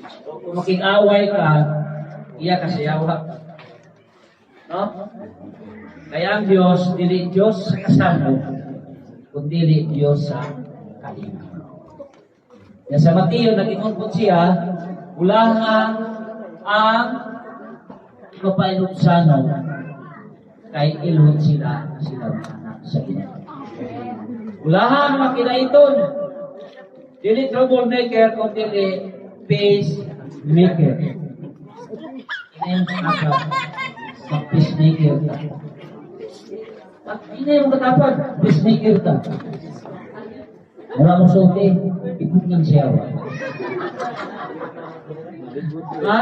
So, kung makig-away ka, iya ka sa yawa. No? Kaya ang Diyos, dili Diyos sa kasamok, kundi Diyos sa kalinaw. Yan sa Mateo, nag-ingon po siya, ulahan ang mapainubsanon kay ilhon sila sila mga anak sa Ginoo. Ulahan makilaiton. Dili troublemaker, kundi peace maker. Ina yung kakap, mag peacemaker ka. Pag ina yung katapad, peacemaker ka. Wala mo sulti, ikot lang siya. Ha?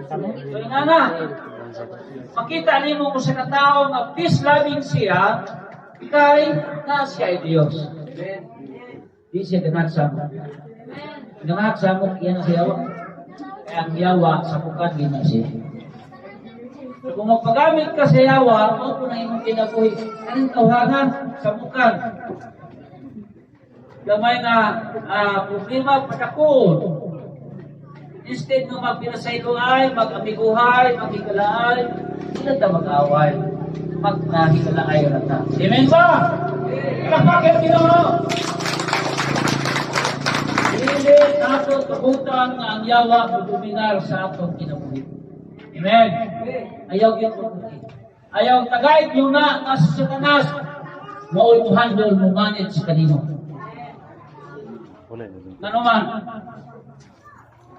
So, nga na, makita nimo kung sa katao nga peace-loving siya, kay na siya ay Diyos. Di siya ganat sa mo. Ganat sa mo, iyan ang siyawa. Kaya ang yawa, sapukan gina siya. So, kung magpagamit ka sa yawa, mao po na imong kinabuhi. Anong tawhanan? Samukan. Gamay nga problema, patakon. Instead nga magpinasayloay, mag-amiguhay, maghigalaay, sila ta mag-away. Maghigalaay ra ta. Amen ba? Palakpakan Ginoo. Dili nato tugutan nga ang yawa modominar sa atong kinabuhi. Amen. Ayaw gyud tuguti. Ayaw tagay yung na nga si Satanas mao'y mo handle, mo manage kanino. Ngano man,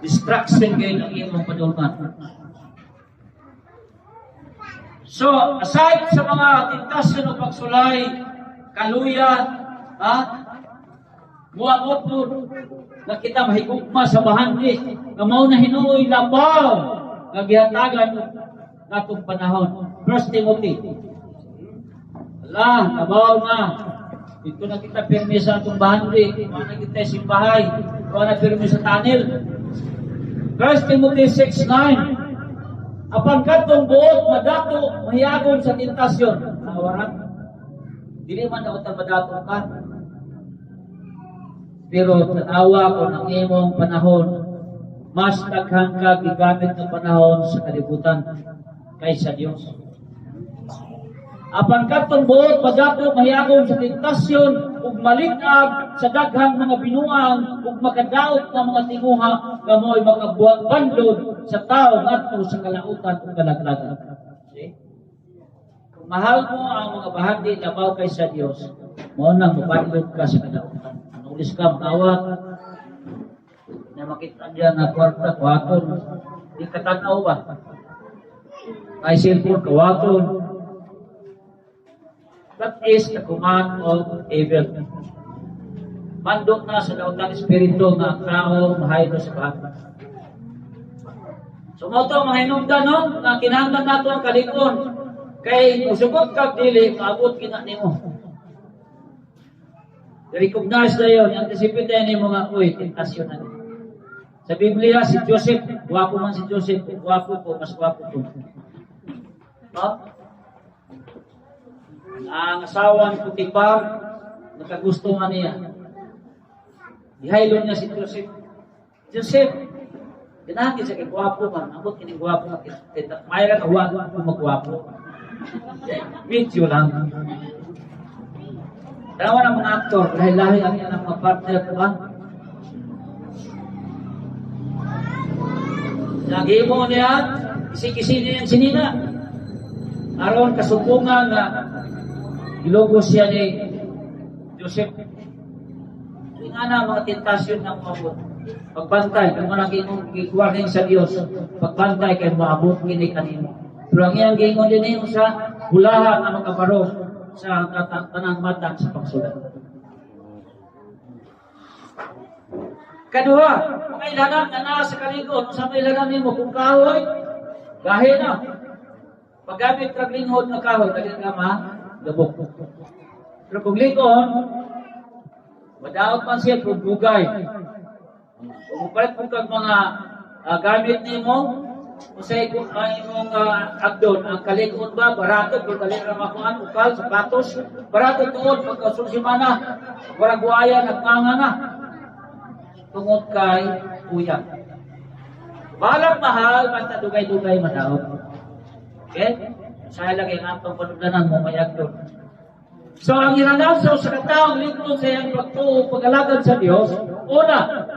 distraction kayo ng imong padulngan. So, aside sa mga tentasyon o pagsulay, kaluya, ha? Muabot po na kita mahigugma sa bahandi, nga mao na hinuoy labaw nga gihatagan natong panahon. First Timothy. Ala, labaw na. Dito na kita pirmi sa atong bahandi, wala na kita simbahay, wala na pirmi sa tunnel. First Timothy 6:9. Apan kadtong buot madato mahiyagon sa tentasyon. Nawaran. Dili man dapat madato ka. Pero tanawa kung ang imong panahon, mas daghan ka gigamit ng panahon sa kalibutan kaysa Dios. Apan kadtong buot madato mahiyagon sa tentasyon ug malit-ag sa daghang mga binuang ug makadaot nga mga tinguha nga mo'y makabuhat bandod sa tao ngadto sa kalautan ug kalaglagan. See? Kung mahal mo ang mga bahandi labaw kaysa Dios, mao nang mabandod ka sa kadautan. Anulis ka makawat, na makita niya nga kwarta, kuwaton. Di ka tanaw ba? Ay cellphone, kuwaton. That is the command of evil. Mandok na sa daotang espiritu nga ang tao mahaylo sa bahandi. So mao to mga hinungdan, no, nga kinahanglan nato ang kalig-on kay musugot kag dili, maabot kina nimo. Recognize na yun, anticipate nimo nga, uy, tentasyon na ni. Sa Biblia, si Joseph, gwapo man si Joseph, gwapo ko, mas gwapo ko. No? Ang asawa ni Potiphar, nakagusto nga niya. Gihaylo niya si Joseph. Joseph, ganahan siya kay gwapo man, ambot kining gwapo nga kita. Mayra ka wa ko magwapo. Medyo lang. Dalawa ng mga aktor, lahi-lahi ang iyang mga partner, diba? Naghimo niya, kisi-kisi niya ang sinina. Aron kasupungan nga gilugos siya ni Joseph. Nga na mga tentasyon ng maabot. Pagbantay, kung mga gingon warning sa Dios, pagbantay kay maabot kini kanimo. Pero ang iyang gingon din nimo sa hulahan ang makabaro sa tanang matang sa pagsulat. Kaduha, mga ilanan nga naa sa kalig-on, sa mga ilanan nimo kung kahoy, gahi na. Paggamit kag linghod nga kahoy, dali ka ma gabok. Pero kung ligon, madaot man siya kung bugay. Kung palit po kag mga gamit nimo, usay kung ang imong agdon, ang kalig-on ba, barato, kung dali ra makuan, ukal, sapatos, barato tuod, pagka mana, wala guaya, nagmanga na. Tungod kay, uyab. Balag mahal, basta dugay-dugay madaot. Okay? Sa lagi ang atong panudlanan mo may agdon. So ang iranawsaw sa kataong lingkod sa iyang pagtuo, pag-alagad sa Dios, una,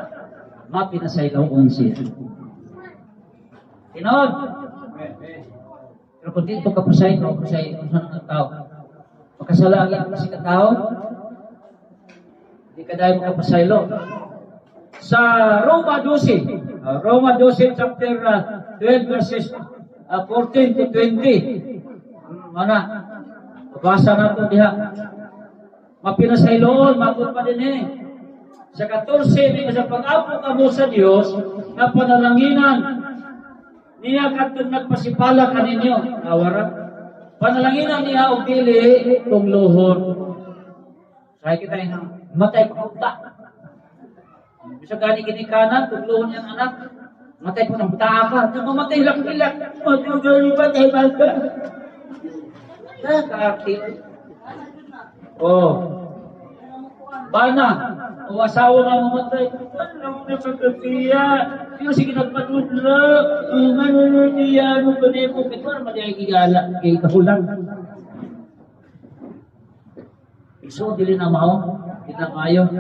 mapinasayloon siya. Tinuod. Pero kung dito ka pasaylo, pasaylo sa ng tao, makasala ang iyang kasi katao, hindi ka dahil makapasaylo. Sa Roma 12, Roma 12 chapter 12 verses 14 to 20. Mana? Babasa nato diha. Mapinasayloon, matod pa din eh. Sa 14, may sa pag-ampo kamo sa Dios na panalanginan niya kadtong nagpasipala kaninyo. Awara. Panalanginan niya og dili tunglohon. Sabi kita yung matay pa. Bisa gani kinikanan, tunglohon niyang anak. Matay po ng butaa ka. Nang mamatay lang-ilak. Matugol pa tayo ba? Ah, kaarte. Oh. Bana, o asawa nga mamatay. Ano na pagkapiya? Pero sige nagpadudlo. Ano niya? Ano ba niya? Ito naman niya gigala. Kay kahulang. Iso, dili na mao. Dili na maayo.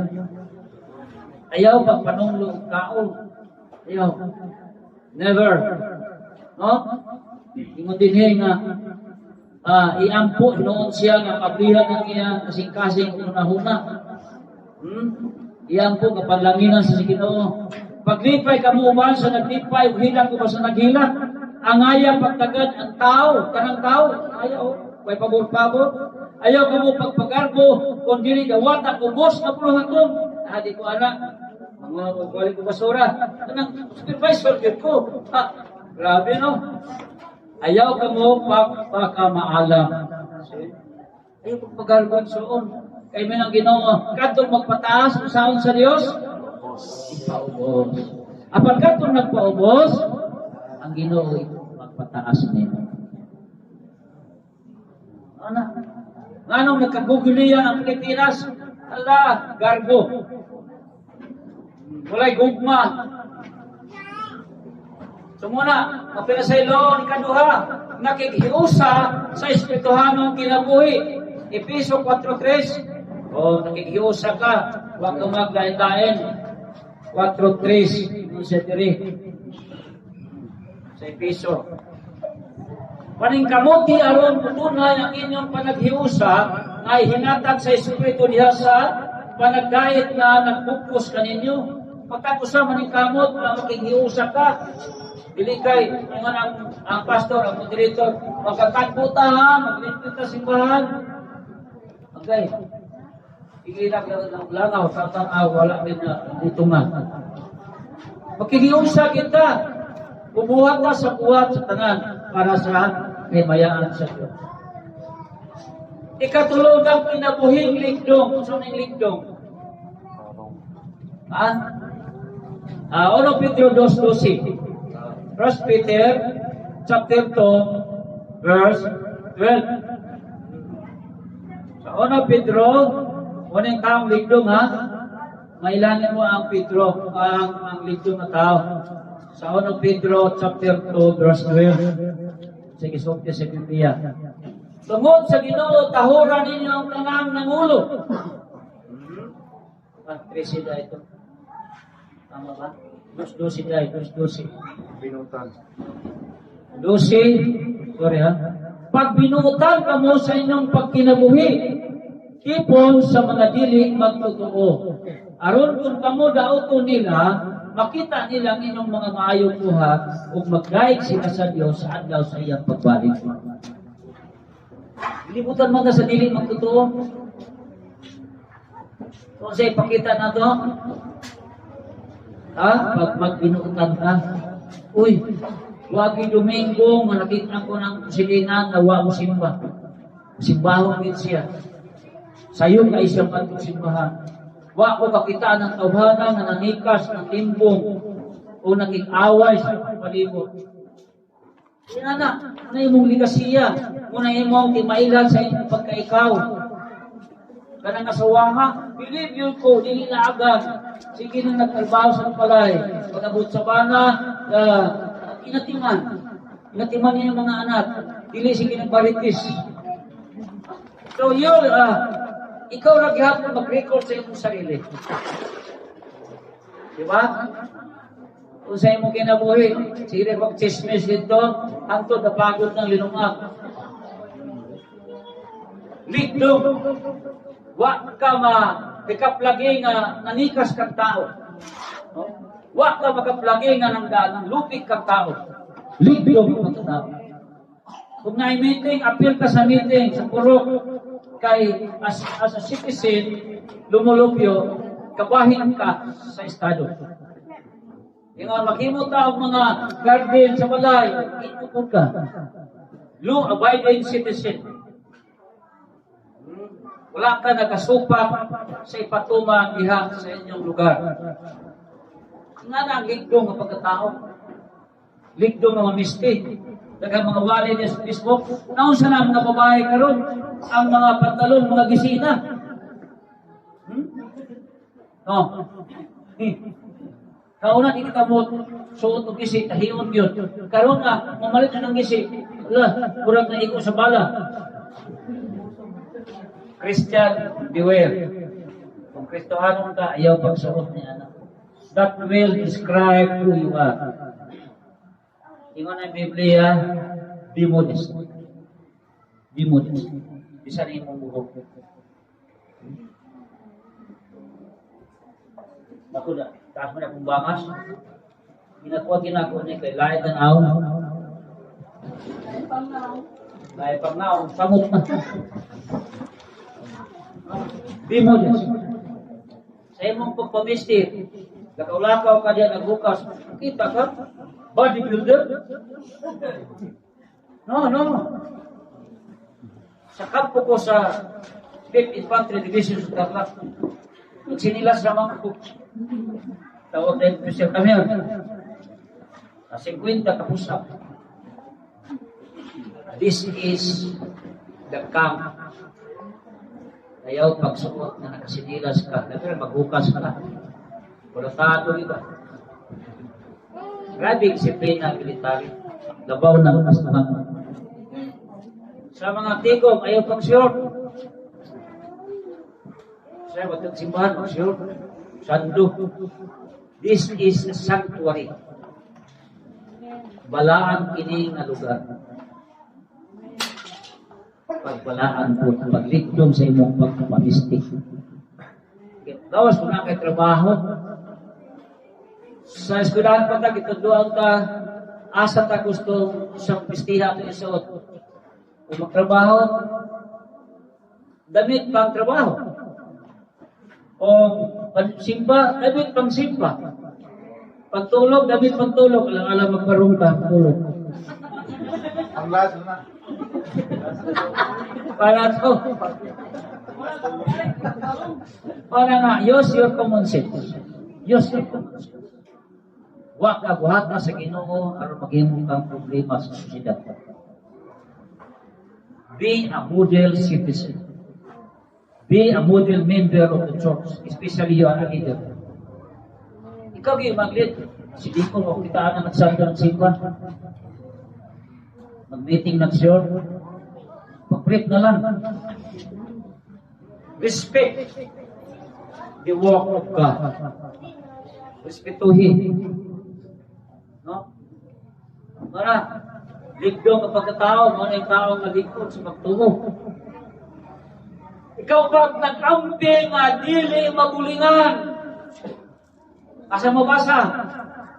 Ayaw pagpanunglo kaon. Ayaw. Never. No? Ingon din nga iampo noon siya nga kablihan ng iyang kasing-kasing hunahuna. Iampo nga panlanginan sa Ginoo. Paglipay kamo uban sa naglipay, ug hilak uban sa naghilak. Angaya pagtagad ang tao, kanang tao, ayaw, way pabor-pabor. Ayaw kamo pagpagarbo, kung dili dawata ubos nga buluhaton. Ah, di ko ana. Mga wali ko basura. Kanang supervisor gyud ko. Ha, grabe, no? Ayaw kamo pagpakamaalam. Ayaw pagpagarbo ang suon. Kay may ang Ginoo, kadtong magpataas usaon sa Dios, ipaubos. Apan kadtong nagpaubos, ang Ginoo magpataas nimo. Ano? Nganong nagkagugulian ang Pilipinas? Ala, garbo. Walay gugma. So muna, mapinasaylo ni kaduha, nakikhiusa sa espirituhanong kinabuhi. Episo 4.3. O, nakikhiusa ka, huwag ka maglain-lain. 4.3, yung sa diri. Sa Episo. Paningkamuti aron putunay ang inyong panaghiusa ay hinatag sa Espiritu diha sa panagdait nga nagbukos kaninyo. Pagkag-usa maningkamot nga makighiusa ka. Dili kay ingon ang pastor, ang moderator, magkakagbuta ha, maglimpit ta simbahan. Okay. Igilak lang langaw, tatanaw, wala din na dito nga. Makighiusa kita. Bumuhat ka sa buhat sa tanan para sa himayaan sa Diyos. Ikatulo ang kinabuhing ligdong. Kung saan ang ligdong? Ha? 1 Pedro 2.12. 1 Peter chapter 2 verse 12. Sa 1 Pedro, unang taong ligdong ha? Mailangin mo ang Pedro, ang ligdong na tao. Sa 1 Pedro chapter 2 verse 12. Sige, sulti sa Biblia. Tungod sa Ginoo, tahuran ninyo ang tanang nangulo. Ah, 13 na ito. Tama ba? 2.12 na, 2.12. Binutan. 12, sorry ha. Pagbinutan kamo sa inyong pagkinabuhi, tipon sa mga dili magtotoo. Aron kung kamo daoton nila, makita nila ang inyong mga maayong buhat ug magdaig sila sa Dios sa adlaw sa iyang pagbalik. Libutan mo na sa dili magtotoo. Kung sa ipakita na to, ha? Pag magbinutan ka, uy, wagi Domingo, nga nakita ko ng silinan na wa mo simba. Simbahon din siya. Sayo kay siya patong simbahan. Wa ko kakita ng tawhana nga nanikas ng timbong o nakikaway sa palibot. Inana, na imong ligasiya, muna imong kimailan sa imong pagkaikaw. Kanang asawaha, believe you ko, dili na agad. Sige na nagtrabaho sa palay. Pag-abot sa bana, inatiman. Inatiman niya yung mga anak. Dili sige nagmarites. So yun, ikaw ra gihapon mag-record sa imong sarili. Di ba? Kung sa imong kinabuhi, sige pag chismis dito, hangtod napagod ng linungak. Ligdong, wa ka ma makaplagi nga nanikas kang tao. No? Wa ka makaplagi nga nang lupig kang tao. Ligdong kang tao. Kung na meeting, appeal ka sa meeting, sa purok, kay as a citizen, lumulupyo, kabahin ka sa estado. Yung nga, maghimo ta og mga garden sa balay, itukod ka. Law abiding citizen. Wala ka nakasupak sa ipatuman diha sa inyong lugar. Nga na ang ligdong nga pagkatao. Ligdong nga mamisti. Daghang mga wali niya sa Facebook. Naunsa na ang mga babae karon, ang mga pantalon, mga gisina. Oh. Kauna di kita mo suot og gisi, tahion gyud. Karon na mamalit na ng gisi. Wala, murag na igo sa bala. Christian, beware. Kung Kristohanon ka, ayaw pagsuot ni anak. That will describe who you are. Ingon ang Biblia, be modest. Be modest. Bisan imong buhok. Ako na, taas mo na akong bangas. Ginakuha ginako ni kay lahi tanaw. Lahi pang naong, samot na. Be modest. Sa imong pagpamisti, lakaw-lakaw ka diyan, nagbukas, kita ka, bodybuilder? No. Sa kampo ko sa 5th Infantry Division sa Tarlac, nagsinilas naman ko. Tawag na yung Sir Camille. 50 ka push-up. This is the camp. Ayaw pagsuot na nakasinilas ka. Pero maghukas ka. Kulatado iba. Grabe disiplina military. Labaw ng kastahan. Sa mga tigom, ayaw pag-short. Sa batang simbahan, mag-short. Sando. This is a sanctuary. Balaan kini nga lugar. Pagbalaan po, pagligdong sa imong pagpamistik. Gawas mo na kay trabaho. Sa eskwelahan pa ta, gitudloan ta, asa ta gusto sa pistiha ato isuot. Kung magtrabaho, damit pang trabaho. O simba, damit pang simba. Pagtulog, damit pang tulog. Alam alam magparong ka, tulog. Ang last na. Para to. Para nga, use your common sense. Use your common sense. Wa ka buhata sa Ginoo aron maghimo kang problema sa sosyedad. Be a model citizen. Be a model member of the church, especially you are a leader. Ikaw gyud mag-lead. Si Diko mo kita na nagsanda ng simba. Mag-meeting na siya. Pag-break na lang. Respect the work of God. Respetuhin. No? Mara, ligdong ang pagkatao, mo na yung tao nga lingkod sa pagtuo. Ikaw ba nag-amping nga dili mabulingan? Asa mo basa?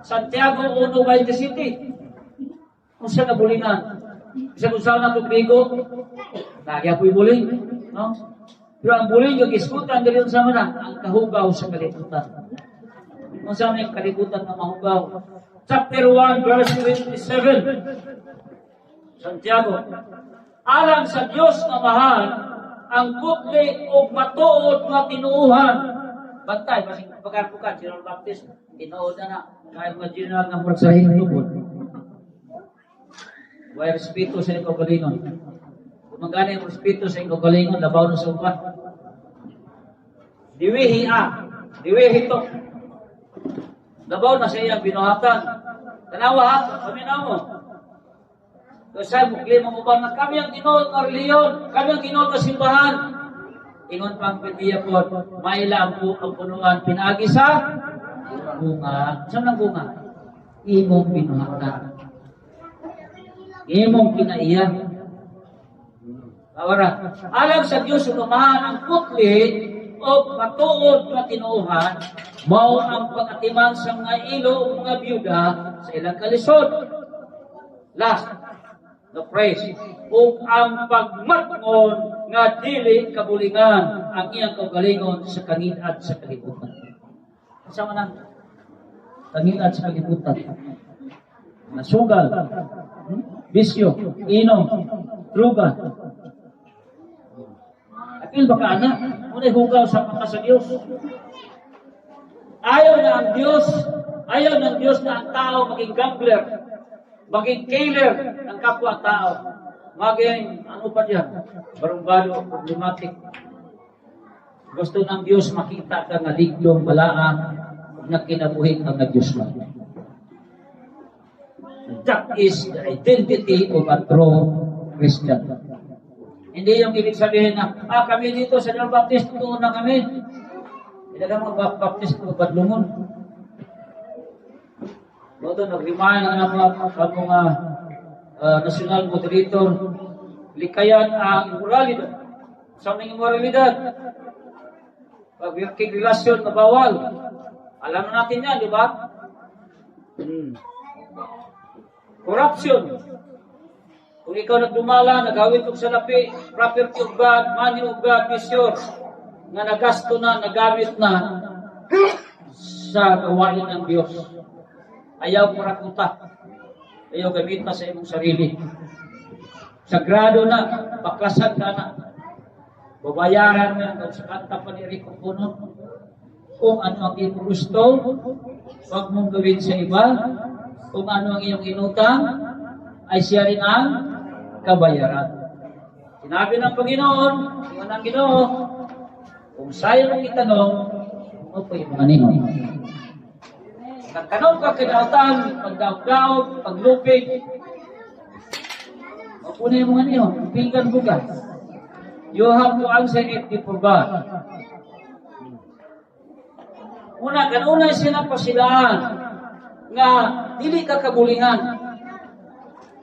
Santiago 1:27. Kung siya nabulingan. Bisa kung saan na bigo, nagya po'y buling. No? Pero ang buling, yung iskutan, dali sa mana, ang kahugaw sa kalibutan. Kung saan yung kalibutan na mahugaw. Chapter 1, verse 27. Santiago. Alang sa Dios nga mahal, ang putli og matuod nga tinuohan. Bantay, basing pagkarpukan, General Baptist, tinuod na na. Kahit mga general nga murag sa hintubod. Way respeto sa iyong kaugalingon. Kung magana yung respeto sa iyong kaugalingon, labaw na sa uban. The way he act, the way he talk. Labaw na sa iyang binuhatan. Tanawa ha, paminaw mo. Kasi mo claim ang uban nga kami ang tinuod nga relihiyon, kami ang tinuod nga simbahan. Ingon pang Biblia po, maila ang punuan pinaagi sa bunga. Saan ang bunga? Imong binuhatan. Imong kinaiya. Awara. Alam sa Diyos umahan ang putli o matuod nga tinuohan, mao ang pag-atiman sa mga ilo o mga byuda sa ilang kalisod. Last, the praise. Ug ang pagmatngon nga dili kabulingan ang iyang kaugalingon sa kangilad sa kalibutan. Asa man ang kangilad sa kalibutan? Nasugal, bisyo, inom, druga. Apil ba ka, anak? Unay hugaw sa mata sa Diyos. Ayaw na ang Diyos, ayaw ng Diyos na ang tao maging gambler, maging killer ng kapwa-tao, maging ano pa diyan, barumbado, problematic. Gusto ng Diyos makita ka nga ligdong balaan ug nagkinabuhi ka nga Diyos lang. That is the identity of a true Christian. Hindi yung ibig sabihin na, kami dito sa General Baptist, totoo na kami. Hindi ka mga Baptist, badlungon. Boto, nag-remind ang mga national moderator, likayan ang immoralidad. Sa mga immoralidad, pag working relasyon na bawal. Alam na natin yan, di ba? Corruption. Kung ikaw nagdumala, nagawit og salapi, property of God, money of God, be sure nga nagasto na, nagamit na sa gawain ng Diyos. Ayaw kurakuta. Ayaw gamit na sa imong sarili. Sagrado na, baklasan ka na. Babayaran na, sa kanta pa ni Rico Puno. Kung ano ang iyong gusto, huwag mong gawin sa iba. Kung ano ang iyong inutang, ay siya rin ang kabayaran. Sinabi ng Panginoon, ingon ang Ginoo, kung sayo mong itanong, mo po yung mga ninyo. Nagtanong ka kinautan, pagdaog-daog, paglupig, mapuna yung mga niyo, pinggan bugas. You have to answer it before God. Una, kanunay sila pasilaan nga dili ka kabulingan.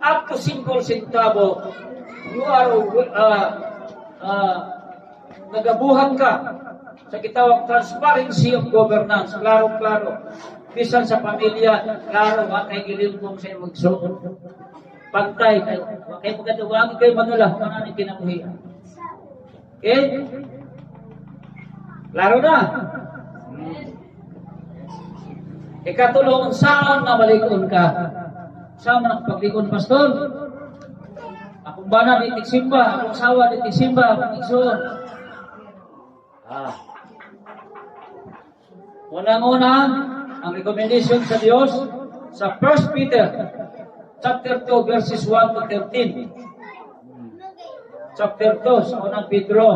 Up to single centavo, you are nagabuhat ka sa gitawag transparency of governance, klaro-klaro. Bisan sa pamilya, klaro, wa kay gilimbong sa imong igsuon. Pantay kay wa kay pagkatuwagi kay madala kana ni kinabuhi. Okay? Klaro na. Ikatulong, saan nga malikon ka? Saan man ang paglikon, pastor? Akong bana di tigsimba, akong asawa di tigsimba, akong igsoon. Unang-una, ang recommendation sa Diyos sa 1 Peter chapter 2 verses 1 to 13. Chapter 2 sa unang Pedro.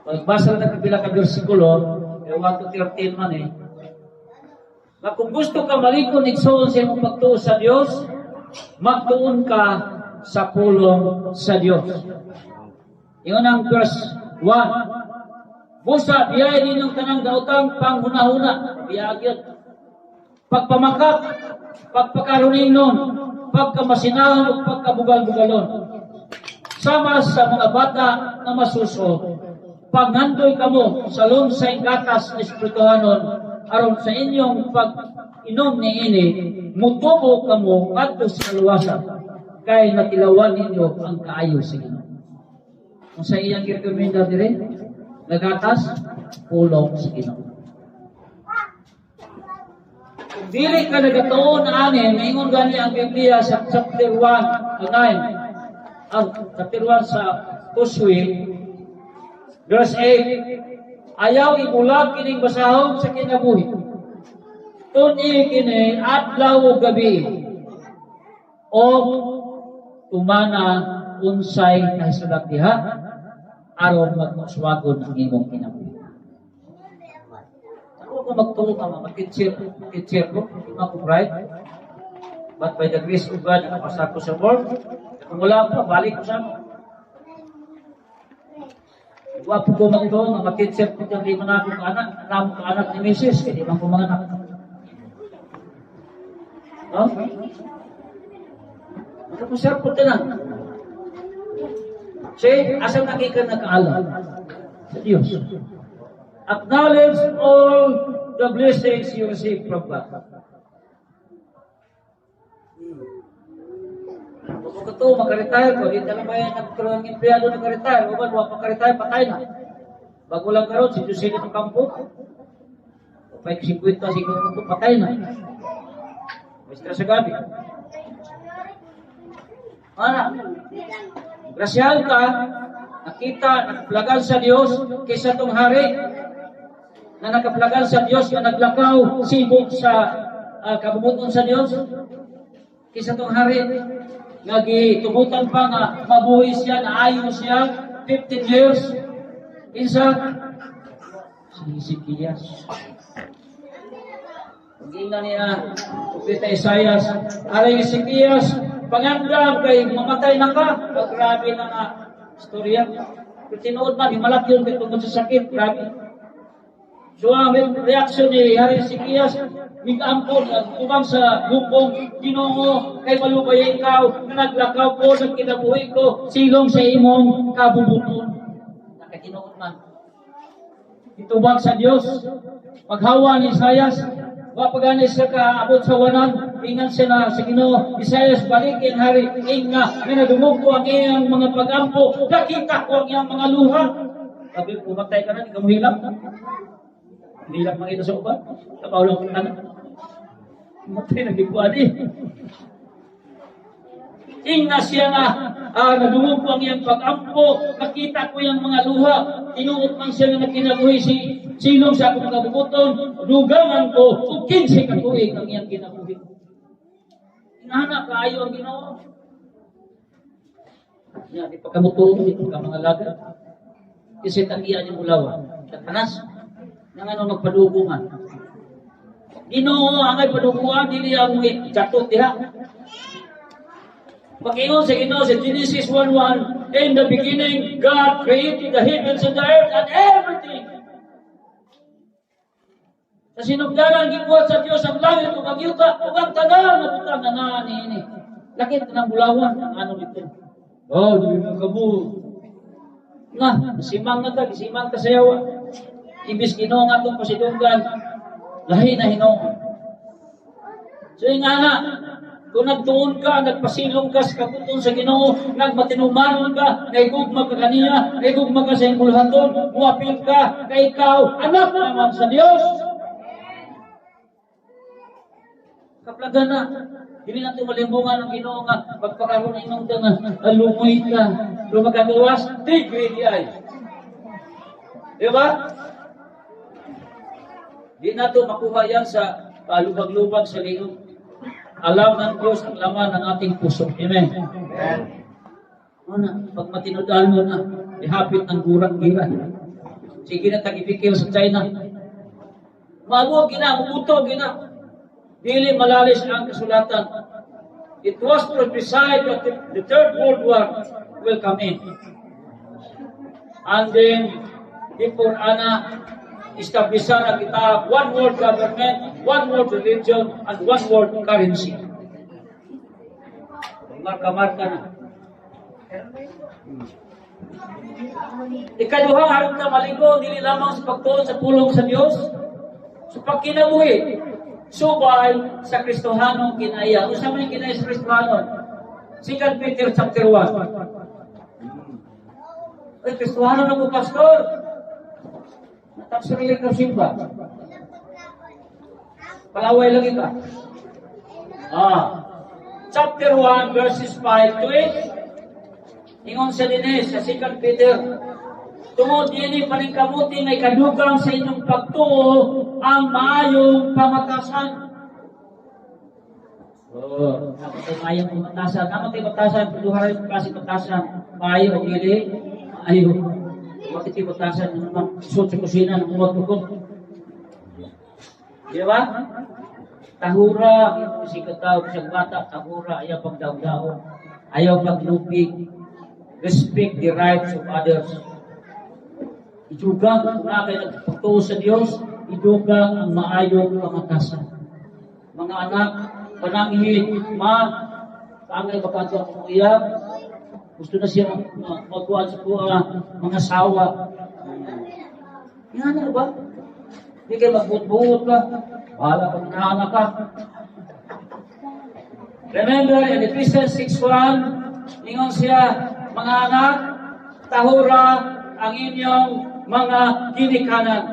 Pagbasa na kapila ka bersikulo, 1 to 13 man eh. Na kung gusto ka malikon igsoon sa imong pagtuo sa Dios, magtuon ka sa pulong sa Dios. Iyon ang verse 1. Busa, biyay ninyong tanang daotang panghunahuna. Biyag yun. Pagpamakak, pagpakaruning nun, pagkamasinahan o pagkabugal-bugalon. Sama sa mga bata na masuso, pagngandoy kamo sa lunsay gatas na espirituhanon, aron sa inyong pag-inom niini, mutubo kamo ngadto sa kaluwasan, kay natilawan ninyo ang kaayo sa Ginoo. Kung sa iyang girekomenda dire, nagatas, pulong sa Ginoo. Kung dili ka nagatuon ani, maingon gani ang Biblia sa chapter 1, 9, ang chapter 1 sa Josue, verse 8, ayaw ibulag kining basahon sa kinabuhi. Tuni kini adlaw ug gabi o tumana unsay nahisulat diha. Aron magmauswagon ang imong kinabuhi. Ako ko magtuo nga mga teacher, teacher ko, di man ko bright. But by the grace of God, nakapasa ko sa board. Kung wala pa, balik ko sa mo. Wa po ko magtuo nga ma-teacher ko di man ako kaanak, namo kaanak ni Mrs. Kaya di man ko mga anak. No? Makapasar po tanan. See, asa nakika nakaalam? Sa Diyos. Acknowledge all the blessings you receive from God. Kung ka to, makaretire ko, di na ba yan nagkaroon ng empleyado nakaretire, uban, wa makaretire, patay na. Bago lang karon si Jose ng kampo, pay 50, 50, patay na. Maestra sa gabi. Ana, grasyahan ka, nakita, nakaplagan sa Dios kaysa tong hari na nakaplagan sa Dios nga naglakaw sibok sa kabumuton sa Dios kaysa tong hari nga gitugutan pa nga mabuhi siya, naayo siya 15 years. Kinsa? Si Ezekias. Pag-ina niya, Propeta Isaias, "Aray Ezekias, pangandam kay mamatay na ka." Oh, grabe na nga istorya. Pero tinuod man, himalat yun kay tungod sa sakit, grabe. So ang reaction ni Hari Ezekias, migampo, nagtubang sa bubong, "Ginoo, kay malubay ikaw, nga naglakaw ko, nagkinabuhi ko, silong sa imong kabubuton." Nakatinuod man. Itubag sa Dios. Paghawa ni Isaias, wa pa gani siya kaabot sa wanan, ingan siya na sa Ginoo, "Isaias, balikin hari, inga, nga nadungog ko ang iyang mga pagampo, nakita ko ang iyang mga luha." Sabi, pumatay ka na, di ka mo hilak. Hindi lang makita sa uban. Kapaw lang ka na. Matay na gikuan eh. Ingna siya nga, nadungog ko ang iyang pag-ampo, nakita ko iyang mga luha, tinuot man siya nga nakinabuhi si silong sa akong kabubuton, dugangan ko, ug 15 ka tuig ang iyang kinabuhi. Inana kaayo ang Ginoo. Ya, di pa kamutuo, di pa ka mga laga. Kasi tagiya niyo mulawa. Satanas, nang ano magpadugungan. Ginoo angay paduguan, dili ang jatot diha. Pag-ingon sa Ginoo sa Genesis 1:1, "In the beginning, God created the heavens and the earth and everything." Sa sinugdanan, gibuhat sa Dios ang langit ug ang yuta ug ang tanan nga butang nga naa niini. Lakit ng bulawan ang ano dito. Oh, di na kamo. Na, simang na ta, simang ta sa yawa. Ibis Ginoo nga atong pasidunggan, lahi na hinuon. So yung nga, kung nagtuon ka, nagpasilong ka sa kabuton sa Ginoo, nagmatinumanon ka, naigugma ka kaniya, naigugma ka sa iyong buluhaton, muapil ka, kay ikaw, anak naman sa Dios. Kaplagan na, dili natin malimbungan ang Ginoo nga pagpakaroon imong nga lungoy ka, pero makagawas, tigre di ay. Di ba? Di nato makuha yan sa palubag-lubag sa liog. Alam ng Diyos ang laman ng ating puso. Amen. Amen. Ano na, pag matinudaan mo na, ihapit ng gurang gira. Sige na tagipikil sa China. Mabuo gina, mubuto gina. Dili malalis ang kasulatan. It was prophesied that the Third World War will come in. And then, before ana, establishan na kita one world government, one world religion, and one world currency. Marka-marka na. Ikaduha, aron ta maligo, dili lamang sa pagtuon sa pulong sa Dios, sa pagkinabuhi, subay sa Kristohanong kinaya. Unsa man yung kinaya sa Kristohanon? 2 Peter chapter 1. Ay, Kristohano na mo, pastor. Nataksirili ka simba. Palaway lagi ka. Chapter 1, verses 5 to 8. Ingon sa dinis, sa 2 Peter, "Tungod dini paningkamuti nga ikadugang sa inyong pagtuo ang maayong pamatasan." Oh, dapat ay maayong pamatasan. Dapat ay pamatasan, duha rin klase pamatasan. Maayo o dili? Maayo. Bakit ibutasan ng mga suot sa kusina ng mga tukong? Di ba? Tahura, si tao sa bata, tahura, ayaw pagdaw-daw, ayaw paglupig, respect the rights of others. Idugang, kung na kayo nagpagtuo sa Diyos, idugang ang maayong pamatasan. Mga anak, pananghid, ma, kaangay baka ito akong iyap, gusto na siya magkuhan sa kuha, mga sawa. Yan na ba? Hindi kayo magbuot-buot ka. Bahala ka mga anak ka. Remember, in Ephesians 6:1, ingon siya, "Mga anak, tahura ang inyong mga ginikanan."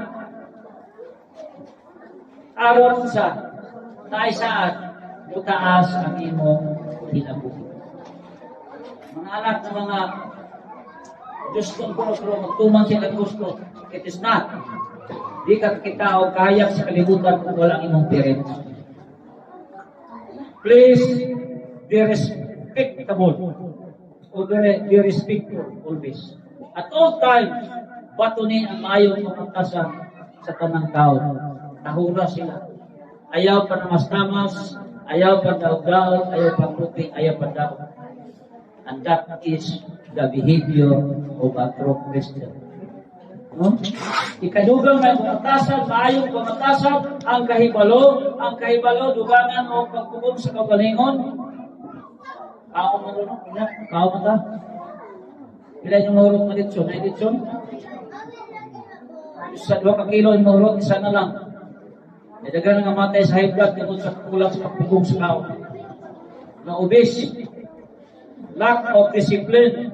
Aron sa naisaad, mutaas ang imong kinabuhi. Mga anak ng mga Diyos kong kuno pero magtuman siya kag gusto. It is not. Di ka kita o kayak sa kalibutan kung wala ang imong parents. Please be respectable o be respectful always. At all times, bato ni ang maayong pamatasan sa tanang tao. Tahura sila. Ayaw pa namas-tamas, ayaw pa daog-daog, ayaw pa luping, ayaw pa daog. And that is the behavior of a true Christian. No? Ikadugang may pamatasan, maayong pamatasan, ang kahibalo, dugangan o pagpugong sa kaugalingon. Kao man no? Ina, kao man ta. Pila yung mahurot na litson? Ay litson? Sa 2 ka kilo yung mahurot, isa na lang. May daghan nga matay sa high blood tungod sa kulang sa pagpugong sa kao. Na obese. Lack of discipline.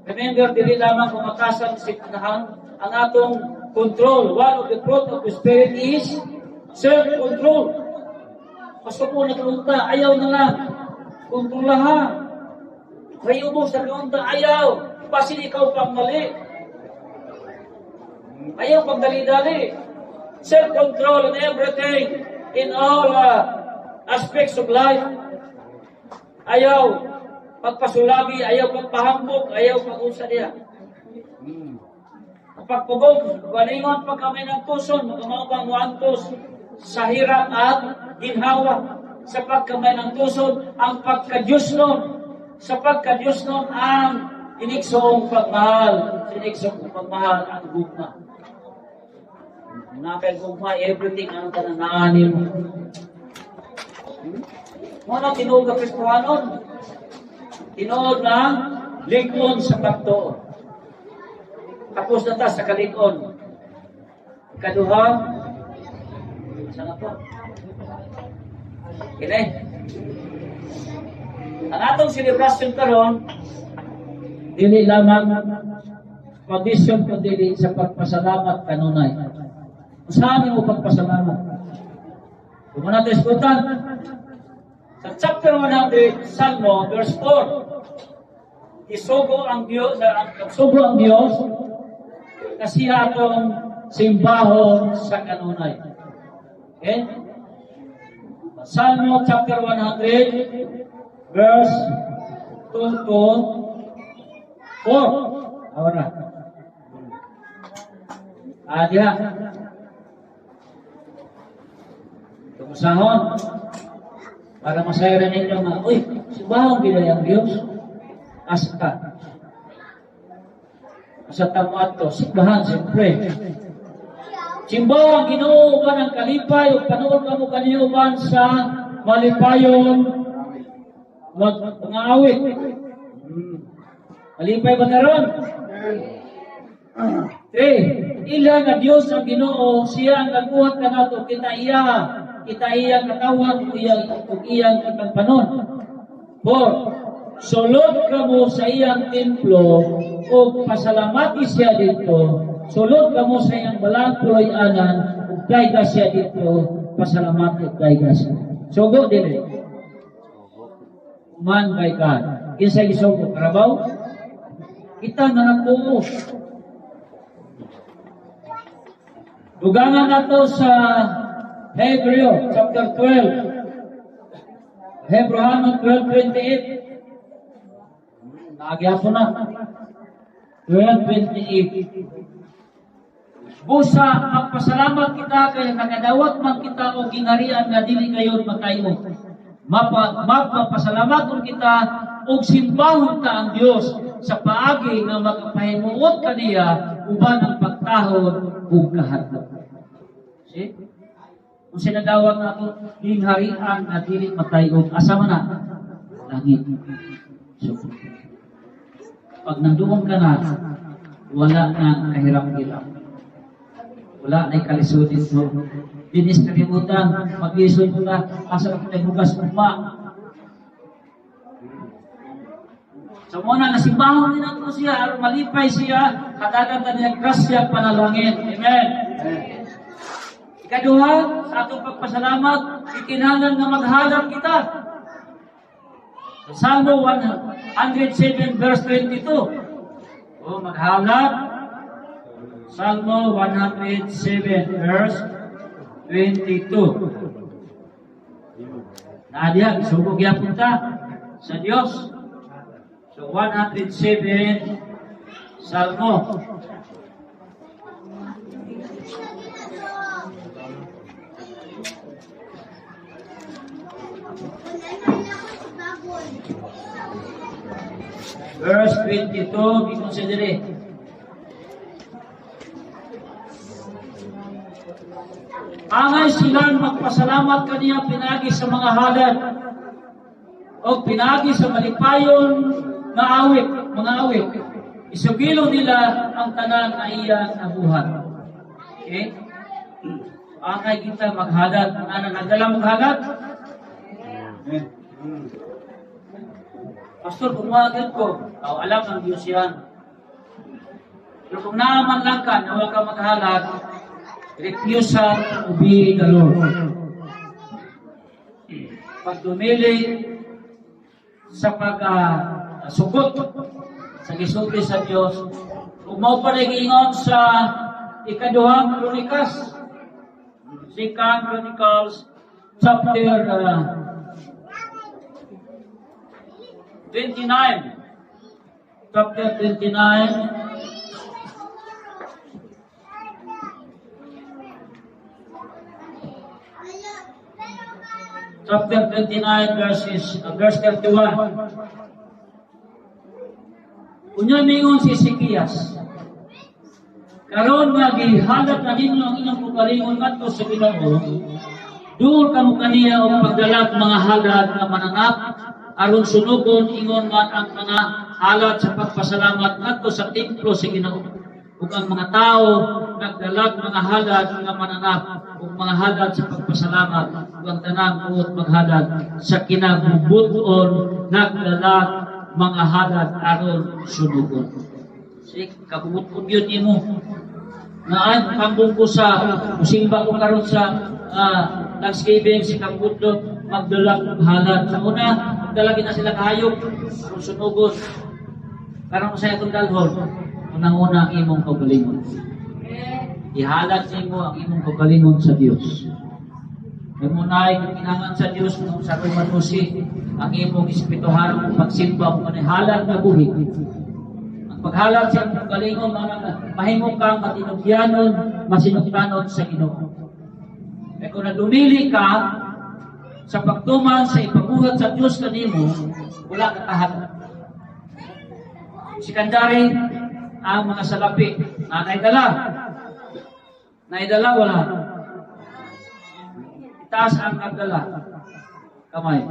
Remember, dili lamang pamatasan disiplinahan ang atong control. One of the fruit of the Spirit is self-control. Pasuko na kaunta, ayaw na lang. Kontrolahan. May ubos sa kaunta, ayaw. Basin ikaw pang mali. Ayaw pagdali-dali. Self-control in everything, in all aspects of life. Ayaw pagpasulabi, ayaw pagpahambok, ayaw pag-unsa diya. Pagpugong, galingon pa kami ng tuson, makamao pang muantos sa hirap at ginhawa. Sa pagkamay ng tuson, ang pagka-Diyos nun, sa pagka-Diyos nun, ang inigsoong pagmahal, sa inigsoong pagmahal, ang gugma. Na kay gugma, everything ang tananaanin mo. Mo na tinuod nga Kristohanon. Tinuod na lig-on sa pagtuo. Tapos na ta sa kalig-on. Ikaduha, saan na to? Kini. Ang atong selebrasyon karon dili lamang tradisyon kundi sa pagpasalamat kanunay. Saan mo pagpasalamat? Kung natin iskutan, sa chapter 100, Salmo, verse 4, isugo ang Diyos, ang sugo ang Diyos, kasi atong simbahon sa kanunay. Okay? Salmo chapter 100, verse 2 to 4. Ahora. Ah, diha. Tumusahon. Para masaya rin ninyo nga, uy, simbahon gid ang Diyos. Asa ka? Asa ta mo ato? Simbahan, siyempre. Simbahan ang Ginoo uban ang kalipay ug panuol kamo kaniyo uban sa malipayon mag mga awit. Malipay ba karon? Three, ila nga Dios ang Ginoo, siya ang nagbuhat kanato, kita iya, kita iyang katawhan ug iyang katampanon. Four, sulod kamo sa iyang templo ug pasalamati siya dito. Sulod kamo sa iyang balang puloy-anan ug dayga siya dito, pasalamati ug dayga siya. Sugo dili. Man by God. Kinsa gisugo karabaw? Kita nga nagtuo. Dugangan nato sa Hebreo chapter 12. Hebreohanon 12:28. Naagyapon na. 12:28. Busa, magpasalamat kita kay nakadawat man kita og gingharian nga dili gayod matayo. Magpapasalamaton kita og simbahon ta ang Dios sa paagi nga makapahimuot kaniya uban ang pagtahod ug kahadlok. See? Kung sinadawat nato gingharian nga dili matayog, asa man na? Langit. So, pag nandoon ka na, wala na kahirap-hirap. Wala na kalisod dito. Dinis kalimutan, mag-isod ka, asa ka tayo bugas ugma. So muna, nasimbahon din nato siya, aron malipay siya, hatagan ta niya grasya panalangin. Amen. Ikaduha, sa atong pagpasalamat, ikinahanglan nga maghalad kita. Sa Salmo 107 verse 22. O, maghalad. Salmo 107 verse 22. Naadiya, isugo gyapon ta sa Dios. So 107 Salmo. Verse 22, gikan sa diri. Angay silang magpasalamat kaniya pinagi sa mga halad o pinagi sa malipayon nga awit, mga awit. Isugilo nila ang tanan nga iyang nabuhat. Okay? Angay kita maghalad. Ana nagdala maghalad? Amen. Pastor, kung wagad ko, oh, alam ng Diyos yan. Pero kung naaman lang ka, na huwag ka maghalad, refusal to obey the Lord. Pag dumili sa pag-sugot sa gisulti sa Diyos, ug mao pa giingon sa ikaduhang Kronikas, Second Chronicles chapter 29. Chapter 29. Chapter 29 verse 31. Unya ningon si Ezekias, karon nga gihalat na ninyo ang inyong kaugalingon ngadto sa Ginoo, duol kamo kaniya og pagdalag mga halad nga mananap aron sunugon ingon man ang mga halad sa pagpasalamat ngadto sa templo sa Ginoo. Ug ang mga tawo nagdalag mga halad nga mananap ug mga halad sa pagpasalamat, ug ang tanang buot maghalad sa kinabubuton nagdalag mga halad aron sunugon. Sige, kabubuton yun nimo. Nga ay, kambong ko sa, musimba ko karon sa Thanksgiving, si Kambutlo, magdalag og halad. Sa una, magdalag na sila kahayop, aron sunugon. Karon sa itong dalhon, unang-una ang imong kaugalingon. Ihalad nimo ang imong kaugalingon sa Dios. Kay mo naay kinahanglan sa Dios kung sa Roman 12, ang imong espirituhanong pagsimba mo kanay halad nga buhi. Ang paghalad sa imong kaugalingon mao nang mahimo kang matinugyanon, masinugtanon sa Ginoo. Kay kung nadumili ka sa pagtuman sa ipabuhat sa Dios kanimo, wala ka kahalad. Sikandari ang mga salapi na naidala. Naidala wala. Itaas ang nagdala. Kamay.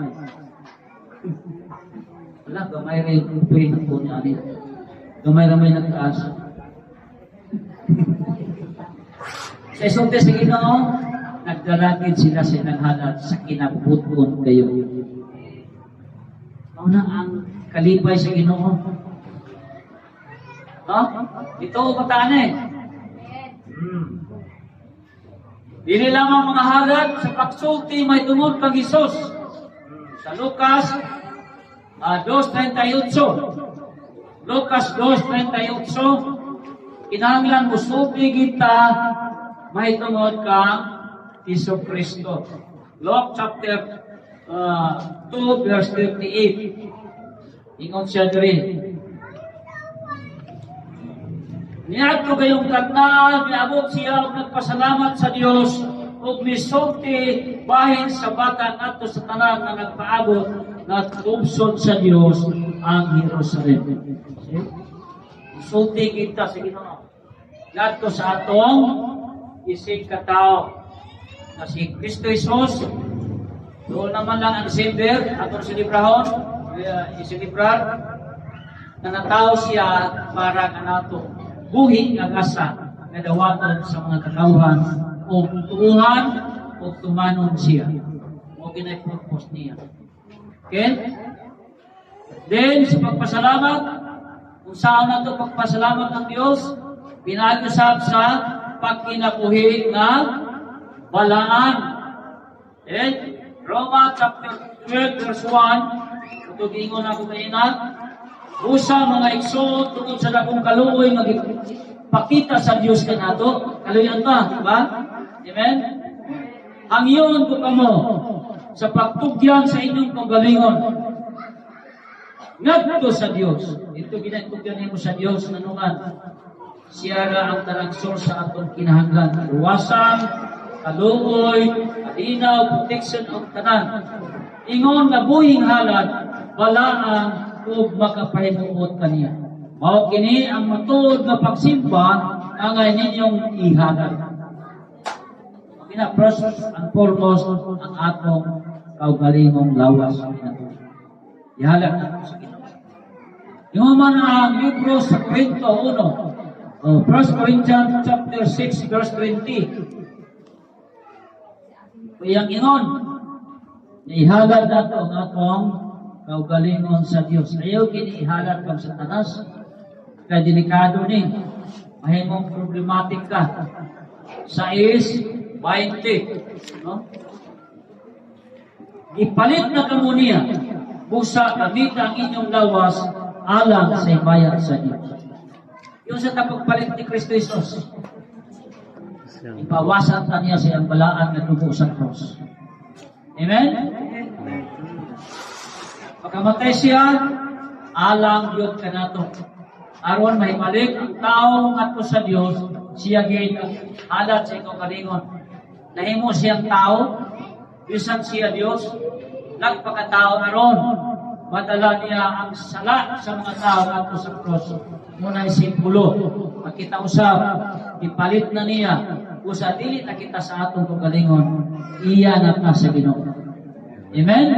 Wala, gamay rin. Pwede po niya. Gamay ramay nagtaas. Sa isulti sa Ginoo, nagdalagid sila sa ilang halad sa kinabuton kayo. Mauna ang kalipay sa Ginoo. No? Ito bataan eh. Dili lamang mga halad sa pagsulti may tungod kang Hesus. Sa Lucas 2:38. Lucas 2:38, kinahanglan musulti kita may tungod kang Hesus Kristo. Luke chapter 2 verse 38. Ingon siya diri. Niadto kayong katnaan, miabot siya og nagpasalamat sa Dios ug misulti bahin sa bata ngadto sa tanan nga nagpaabot nga tubson sa Dios ang Jerusalem. See? Sulti kita sa Ginoo ngadto sa atong isig katao na si Kristo Jesus. Doon naman lang ang December, atong selebrahon, iselebrar, na natawo siya para kanato buhi nga gasa nga dawaton sa mga katawhan o tuuhan o tumanon siya. Mao ginay purpose niya. Okay? Then, sa pagpasalamat, kung saan na ito pagpasalamat ng Diyos, pinaag-usap sa pagkinabuhi nga balaan. Okay? Roma chapter 12 verse 1, ito giingon ako kanina, "Busa, mga igsoon, tungod sa dakong kaluoy magpakita sa Dios kanato," kaluyan ta, di ba? Amen? "Hangyoon ko kamo sa pagtugyan sa inyong kaugalingon ngadto sa Dios." Ito ginatugyan nimo sa Dios nanuman. Siya ra ang tanang source sa atong kinahanglan. Luwasan, kaluoy, kalinaw, protection ug tanan. "Ingon nga buhing halad, balaan ug makapahimuot kaniya. Mao kini ang matuod nga pagsimba angay ninyong ihalad." Kina first and foremost ang atong kaugalingong lawas kinabuhi. Ihalad nato sa Ginoo. Yung man ang libro sa Corinto 1, oh, 1 Corinthians chapter 6 verse 20. Iyang ingon, ihalad nato ang atong kaugalingon sa Dios. Ayaw kini ihalad kang Satanas. Kay delikado ni. Mahimong problematic ka. 6:20. No? "Gipalit na kamo niya. Busa gamita ang inyong lawas alang sa himaya sa Diyos." Yung sa tapagpalit ni Kristo Jesus, ipawasan ta niya sa iyang balaan nga dugo sa cross. Amen? Pagkamatay siya, alang yun kanato. Aron mahimalik ang tao ngadto sa Dios, siya gid ang halad sa iyang kaugalingon. Nahimo siyang tao, bisan siya Dios, nagpakatao aron madala niya ang sala sa mga tao ngadto sa cross. Muna simbolo, makita usab, ipalit na niya, usa dili na kita sa atong kaugalingon, iya na ta sa Ginoo. Amen?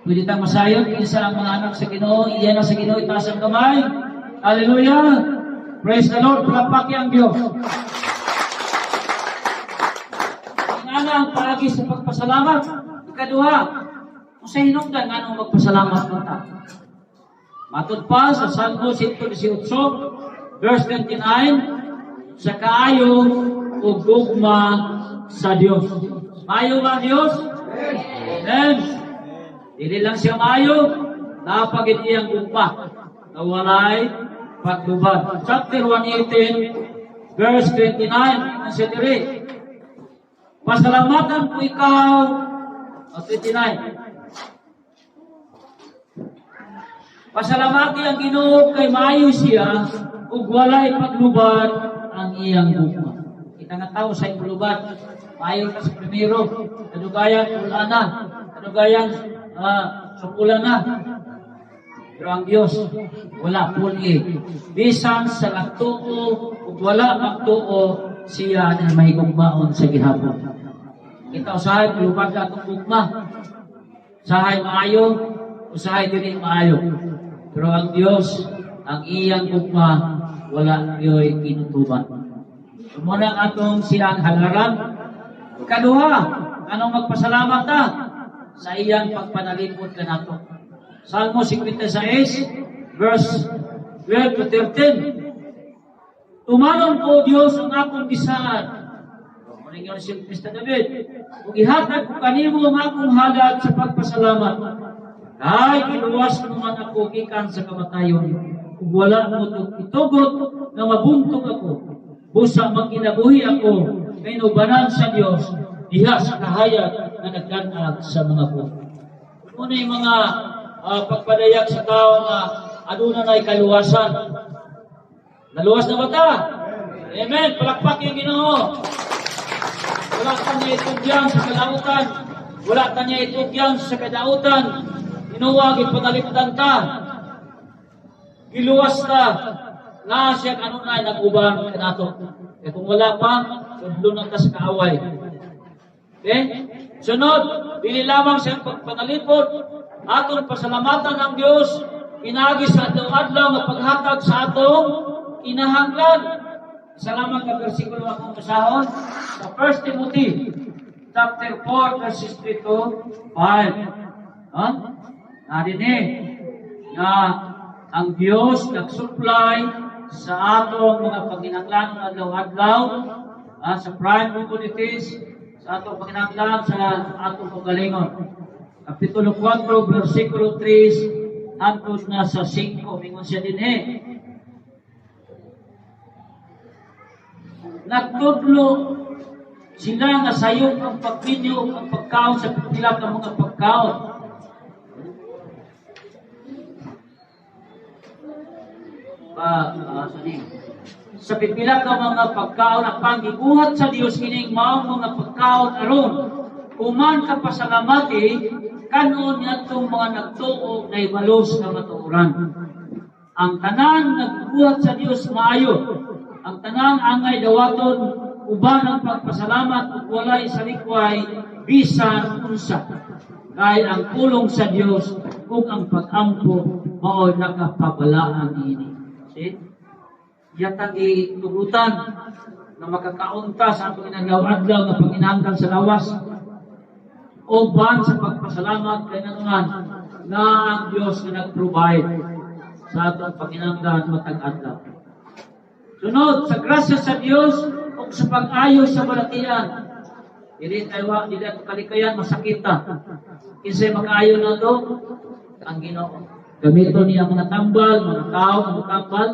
Pwede tang masayon, kinsa ang mga anak sa Ginoo, iya na sa Ginoo, itaas ang kamay. Hallelujah! Praise the Lord, palakpaki ang Diyos. Ang ana ang paagi sa pagpasalamat. Ikaduha, kung sa hinungdan nga nung magpasalamat mo ta. Matod pa sa Salmo 118, verse 29, sa kaayo o gugma sa Dios. Maayo ba ang Dios? Amen. Dili lang siya maayo, napagid iyang gugma na walay paglubad. Chapter 118, verse 29, ang siya diri. "Pasalamatan ko ikaw," o 29. "Pasalamati ang Ginoo kay maayo siya ug walay paglubad ang iyang gugma." Kita nga tao sa lubad. Maayo ka sa primero, kadugayan wala na, kadugayan sukulan na. Pero ang Dios wala puli. Bisan sa nagtuo ug wala magtuo, siya na mahigugmaon sa gihapon. Kita usahay lubad na atong gugma. Usahay maayo, usahay dili maayo. Pero ang Dios, ang iyang gugma, wala yo'y kinutuban. Muna ang atong siyang halaran. Ikaduha, anong magpasalamat ta sa iyang pagpanalipod kanato? Salmo 56, verse 12 to 13. "Tumanon ko, Dios, ang akong gisaad." Muning yun si Mr. David. "Ug ihatag ko kanimo ang akong halad sa pagpasalamat. Kay giluwas mo man ako gikan sa kamatayon. Ug wala mo itugot nga mabuntog ako. Busa magkinabuhi ako kay inubanan sa Dios diha sa kahayag nga nagdan-ag sa mga buhi." Muna yung mga pagpadayag sa tao nga aduna na'y kaluwasan. Naluwas na ba ta? Amen. Palakpak yung Ginoo. Wala ta niya itugyan sa kalautan. Wala ta niya itugyan sa kadautan. Ginoo, gipanalipdan ta. Giluwas ta. Nga siya kanunay nag-uban kanato. Kaya kung wala pa, sudlo na ta sa kaaway. Okay? Sunod, dili lamang sa pagpanalipod, aton pasalamatan ang Dios pinaagi sa adlaw-adlaw nga paghatag sa atong kinahanglan. Isa lamang ka bersikulo akong basahon sa 1 Timothy chapter 4 verses 3 to 5. Ha? Na dinhi nga ang Dios nag-supply sa atong mga panginahanglan adlaw-adlaw, sa prime commodities, sa atong panginahanglan sa atong kaugalingon. Kapitulo 4 versikulo 3 hangtod na sa 5, mingon siya dinhi. Nagtudlo sila nga sayop ang pagminyo ang pagkaon sa pipila ka mga pagkaon. Sa pipila ka mga pagkaon apan gibuhat sa Dios kining maong mga pagkaon aron human ka pasalamati kanon niadtong mga nagtuo nahibalo sa kamatuoran. Ang tanan nagbuhat sa Dios maayo. Ang tanan angay dawaton uban ang pagpasalamat ug walay salikway bisan unsa. Kay ang pulong sa Dios ug ang pag-ampo mao'y nakapabalaan niini. See? Yatang gitugutan na makakaunta sa atong inadlaw-adlaw nga panginahanglan sa lawas uban sa pagpasalamat kay nanunan na ang Dios nga nag-provide sa atong panginahanglan matag adlaw. Sunod, sa grasya sa Dios ug sa pag-ayo sa balatian. Dili tayo wa, dili ato kalikayan masakit ta. Kinsay makaayo nato? Ang Ginoo. Gamito niya mga tambal, mga tao, mga tambal.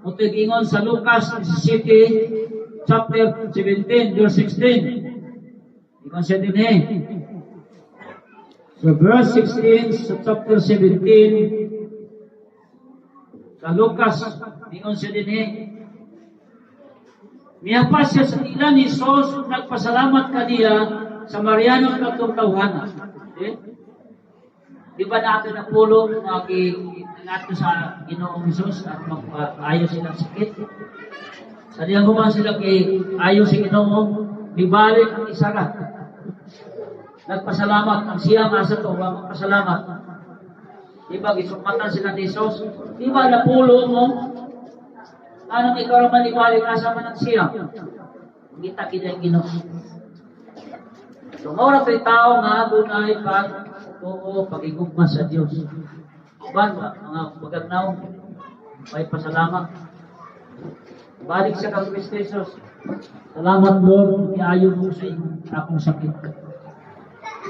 Mao ingon sa Lucas 17, chapter 17, verse 16. Ingon siya dinhi. Sa verse 16, sa chapter 17, sa Lucas, ingon siya dinhi. Mihapas siya sa ila ni Jesus, nagpasalamat kaniya sa Mariano katong tawhana. Okay? Di ba natin napulong nga nato sa Ginoong Jesus at magpaayo silang sakit? Sa diyang human sila kay ayo si Ginoo, nibalik ang isa ra. Nagpasalamat ang siya nga sa to, wa magpasalamat. Di ba gisukmatan sila ni Jesus? Di ba napulo mo? Anong ikaw ra manibalik, asa man ang siya? Ngita gid ang Ginoo. So, mao ra to'y tao nga adunay pagtuo, pagigugma sa Dios. Uban ba, mga pagagnaw, may pasalamat. Balik siya kang Kristo Jesus. Salamat, Lord, iayo mo sa imong akong sakit.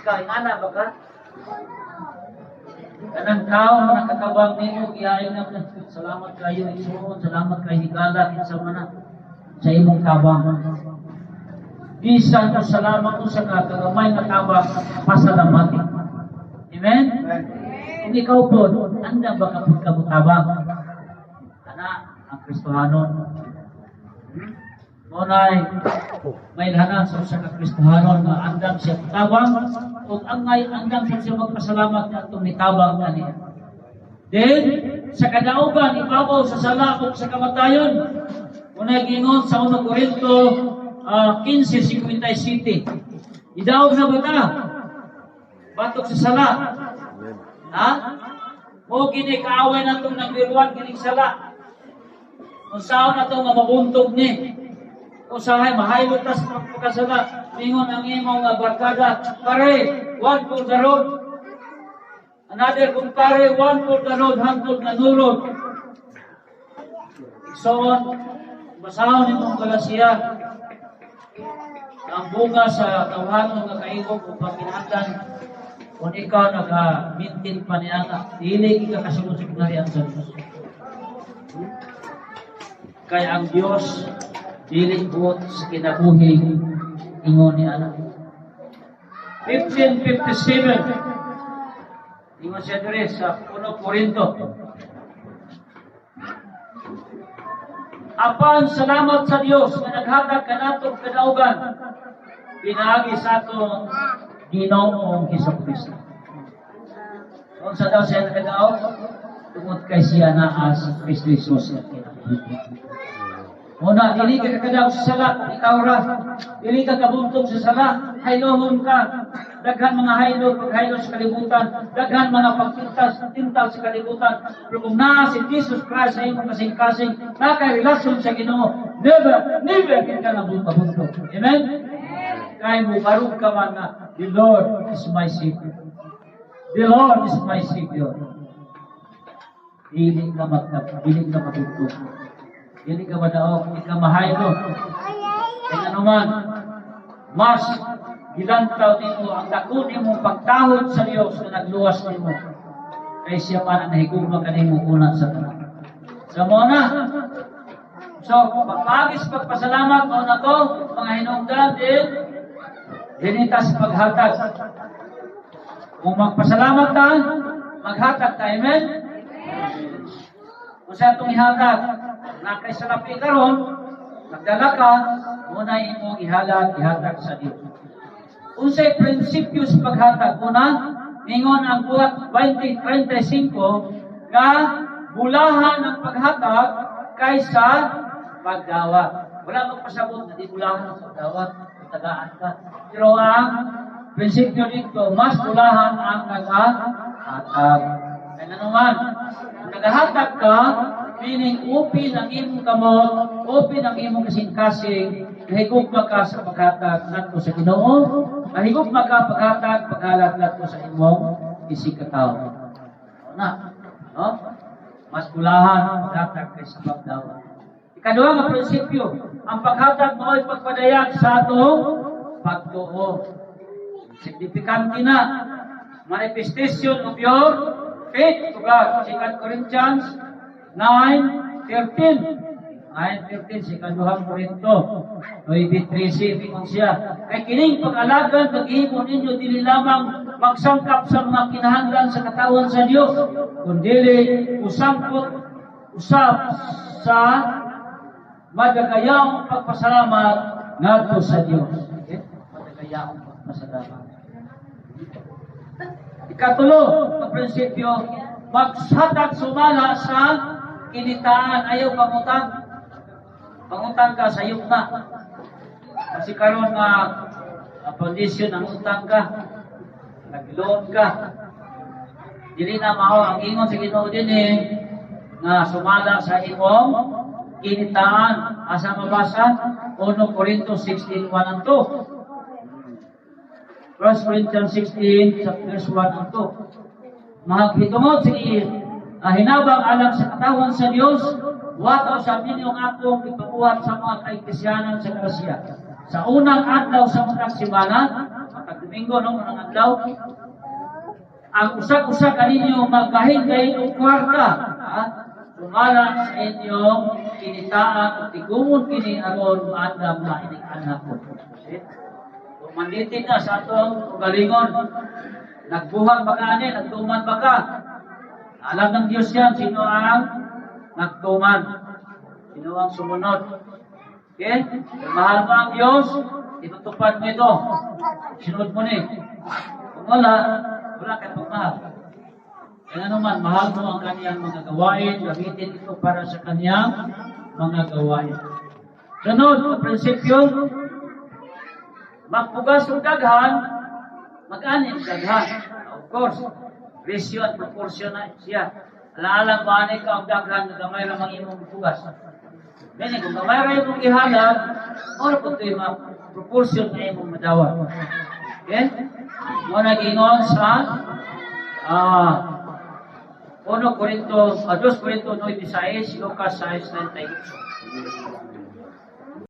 Ikaw, ingana ba ka? Kanang tao nga nakakabang nimo, giayo na. Salamat kayo, Igsoon, salamat kay higala, kinsa man na sa imong tabang. Bisan ka salamat mo sa kagamay nga tabang, pasalamati. Amen? Kung ikaw po, andam ba ka pud ka motabang? Ana, ang Kristohanon. Munay, may lahanan sa usa ka Kristohanon nga andam siya tabang ug angay andam siya magpasalamat ngadtong nitabang kaniya. Then, sa kadaugan, ibabaw sa sala ug sa kamatayon. Munay giingon sa 1 Corinto 15:57. Idaog na ba ta? Batok sa sala. Ha? Mo kini kaaway natong nagbiruan kining sala. Unsaon na to nga mabuntog ni? Usahay mahaylo ta sa pagkasala. Mingon ang imong nga barkada, pare, one for the road. Another kung pare, one for the road, hangtod nga nurot. Igsoon, basahon nimong Galacia, ang bunga sa tawhanon nga kaigong o pagkinahanglan, kung ikaw naka-maintain pa niya nga, dili ka kasunod sa kinaharian sa Diyos. Kaya ang Diyos, dili buot sa kinabuhi, ingon ni ana. 15:57, ingon siya diri sa 1 Corinto. Apan salamat sa Dios nga naghatag kanato og kadaugan pinaagi sa atong Ginoong Hesus Kristo. Unsa daw siya nakadaog? Tungod kay siya naa si Kristo Jesus. Una, dili ka kakadaog sa sala, ikaw ra. Dili ka kabuntong sa sala, haylohon ka. Daghan mga haylo, paghaylo sa kalibutan. Daghan mga pagtintas, tintal sa kalibutan. Pero kung naa si Jesus Christ sa imong kasing-kasing, naa kay relasyon sa Ginoo, never, never ka na mabuntong. Amen? Kaya mo, barug ka man na, "The Lord is my Savior. The Lord is my Savior." Dili ka mabuntong. Dili ka madaog, dili ka mahaylo. Kaya naman, mas gilantaw nimo ang dako nimo pagtahod sa Dios na nagluwas nimo. Kay siya man ang nahigugma kanimo una sa tanan. Sa mao na. So, pagpagis pagpasalamat mao na to, mga hinungdan din, dinita sa paghatag. Kung magpasalamat ta, maghatag ta, amen? Kung sa atong ihatag, na kay salapi karon, nagdala ka, muna imong ihalad, ihatag sa Dios. Unsay prinsipyo sa paghatag? Una, ningon ang Buhat 20:35 nga bulahan ang paghatag kaysa pagdawat. Wala magpasabot na di bulahan ang pagdawat, tagaan ka. Pero ang prinsipyo dito, mas bulahan ang nagahatag. Kaya naman, kung nagahatag ka, meaning open ang imong kamot, open ang imong kasing-kasing, nahigugma ka sa paghatag ngadto sa Ginoo, nahigugma ka paghatag, paghalad ngadto sa imong isigkatawo. Na, no? Mas bulahan ang paghatag kaysa pagdawat. Ikaduha nga prinsipyo, ang paghatag mao'y pagpadayag sa atong pagtuo. Signifikante na manifestation of your faith to God. 2 Corinthians 9:13. 9:13, sa ikaduhang Korinto. 9:13, ingon siya. "Kay kining pag-alagan, paghimo ninyo, dili lamang magsangkap sa mga kinahanglan sa katawhan sa Dios, kundili usangkot usab sa madagayaong pagpasalamat ngadto sa Dios." Okay? Madagayaong pagpasalamat. Ikatulo, ang prinsipyo, maghatag sumala sa kinitaan, ayaw pangutang. Pangutang ka sa na. Kasi karon nga kondisyon ang utang ka, nag-loan ka. Dili na mao ang ingon sa Ginoo dinhi nga sumala sa imong kinitaan. Asa mabasa? 1 Corinto 16:1 and 2. 1 Corinthians 16 sa verse 1 and 2. Mahitungod sa hinabang alang sa katawhan sa Dios, buhaton sa ninyong akong ipabuhat sa mga kaiklesiyanan sa Galacia. Sa unang adlaw sa matag semana, matag Domingo, no, unang adlaw, ang usa-usa kaninyo magbahin-bahin og kwarta, ha? Sumala sa inyong kinitaan ug tigumon kini aron maandam na ining anak ko. See? Kung manditin na sa atong ugalingon, nagbuhat ba ka ani, nagtuman ba ka? Alam ng Diyos yan, sino ang nagtuman, sino ang sumunod. Okay? Kung mahal mo ang Diyos, itutupad mo ito. Sinunod mo ni. Kung wala, wala kang pagmahal. Kaya naman, mahal mo ang kanyang mga gawain, gamitin ito para sa kanyang mga gawain. Sunod, ang prinsipyo, magpugas og daghan, mag-ani og daghan. Of course, ratio at proportion na siya. Alaalang maani ka og daghan nga gamay ra mang imong pugas. Meaning, kung gamay ra imong gihalad, mao ra pud to'y proportion na imong madawat. Okay? Mao na giingon sa 1 Corinto, 2 Corinto 9:6, Lucas 6:38.